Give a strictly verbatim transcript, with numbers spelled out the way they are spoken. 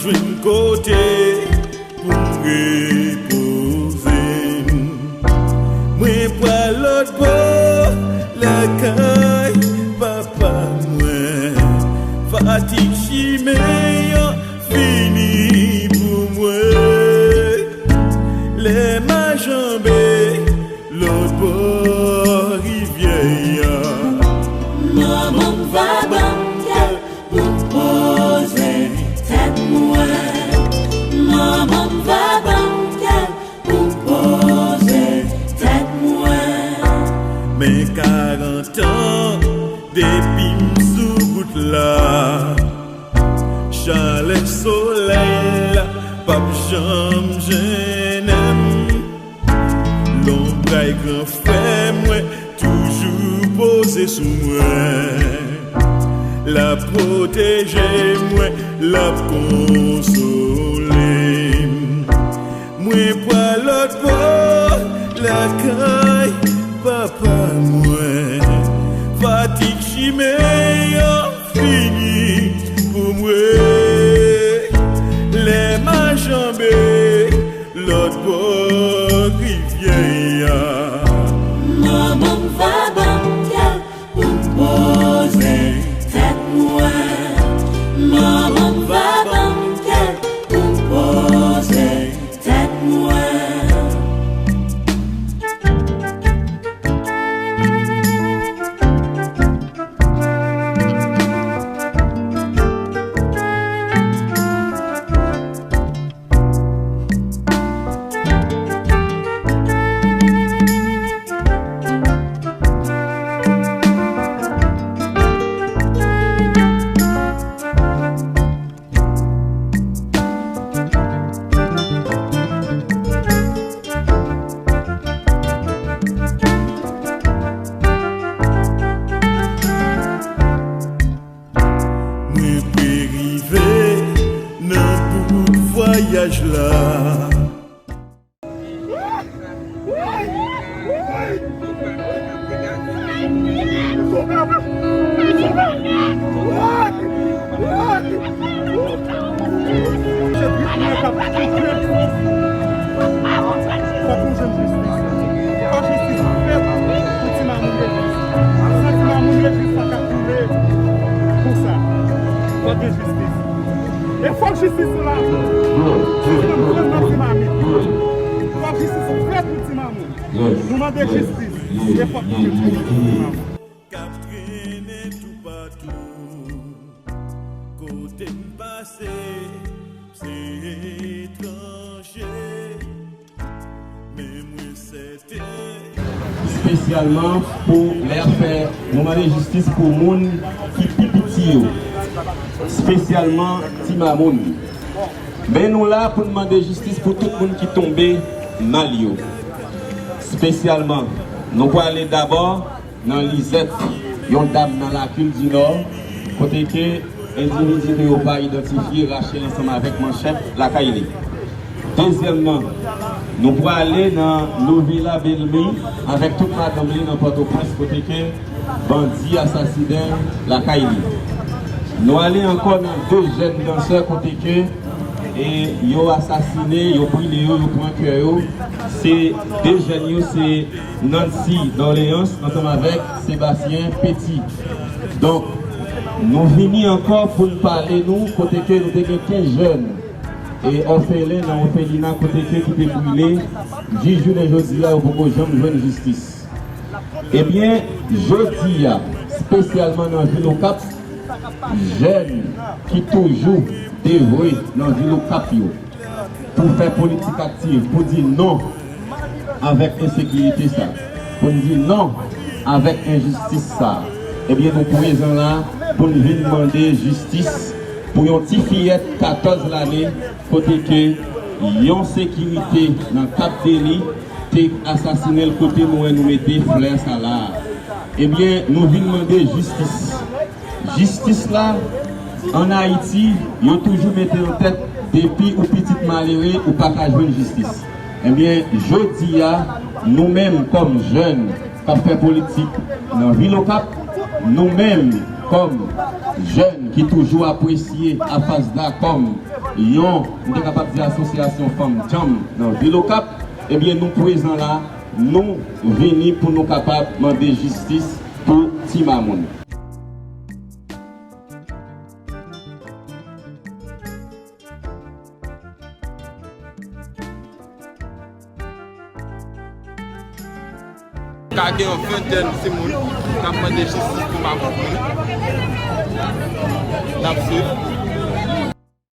Jwenn kote pou m repoze m. Mwen pral lòt bò lakay papa mwen. Fatig chimen an fini pou mwen. Lè m a janbe lòt bò rivyè a. Manman m va ban m kè pou m poze tèt mwen. Manman m va ban m kè pou m poze tèt mwen. Men karant an depi m sou wout la. Chalè solèy la p ap janm jennen m. Lonbray gran frè mwen toujou poze sou mwen. L ap pwoteje mwen, l ap konsole m. Mwen pral lòt bò lakay papa mwen. Fatig chimen an fini pou mwen. Lè m a janbe lòt bò rivyè a. Manman m va ban m kè pou m poze tèt mwen. Manman m va ban m kè pou m poze tèt mwen. Mwen pe rive nan bout vwayaj la. Fòk nou jwenn jistis. Fòk jistis fèt pou ti Mamoun Rejis. San ti Mamoun Rejis pa ka koule konsa. Fòk gen jistis. E fòk jistis la. Jistis pou ti Mamoun. Fòk jistis fèt pou ti Mamoun. Nou mande jistis. E fòk nou jwenn jistis pou ti Mamoun. K ap trennen toupatou. Kote m pase, se etranje. Men mwen sèten. Espesyalman pou lè y ap fè, nou mande jistis pou moun ki pi piti yo. Espesyalman ti Mamoun. Men nou la pou n mande jistis pou tout moun ki tonbe mal yo. Espesyalman, nou prale dabò nan Lizèt, yon dam nan Lakil di Nò, kote ke endividi ke yo pa idantifye rache l ansanm avèk manchèt lakay li. Dezyèmman, nou prale nan Louvila Belmi avèk tout madanm li nan Pòtoprens, kote ke bandi asasinen l lakay li. Nou ale ankò nan de jèn dansè kote ke e yo asasine, yo brile yo, yo pran kè yo. Se de jèn yo, se Nancy Dorléans ansanm avèk Sébastien Petit. Donk, nou vini ankò pou n pale nou kote ke nou te gen kenz jèn e òfelen nan òfelina kote ke ki te brile. Jis jounen jodi a, yo poko janm jwenn jistis. Ebyen, jodi a, espesyalman nan vil Okap, jèn ki toujou devwe nan vil Okap yo pou fè politik aktiv, pou di non avèk ensekirite sa, pou n di non avèk enjistis sa. Ebyen, nou prezan la pou n vin mande jistis pou yon ti fiyèt katòz lane kote ke yon sekirite nan Cap Deli te asasinen l kote nou wè nou mete flè sa la a. Ebyen, nou vin mande jistis. Jistis la, ann Ayiti, yo toujou mete an tèt, depi ou pitit malere, ou pa ka jwenn jistis. Ebyen, jodi a, nou menm kòm jèn k ap fè politik nan vil Okap, nou menm kòm Jèn ki toujou apresye AFASDA kòm yon, m te kapab di, asosyasyon fanm djanm nan vil Okap, ebyen, nou prezan la, nou vini pou nou kapab mande jistis pou Ti Mamoun. Ka gen yon ventèn timoun k ap mande jistis pou Mamoun. N ap swiv.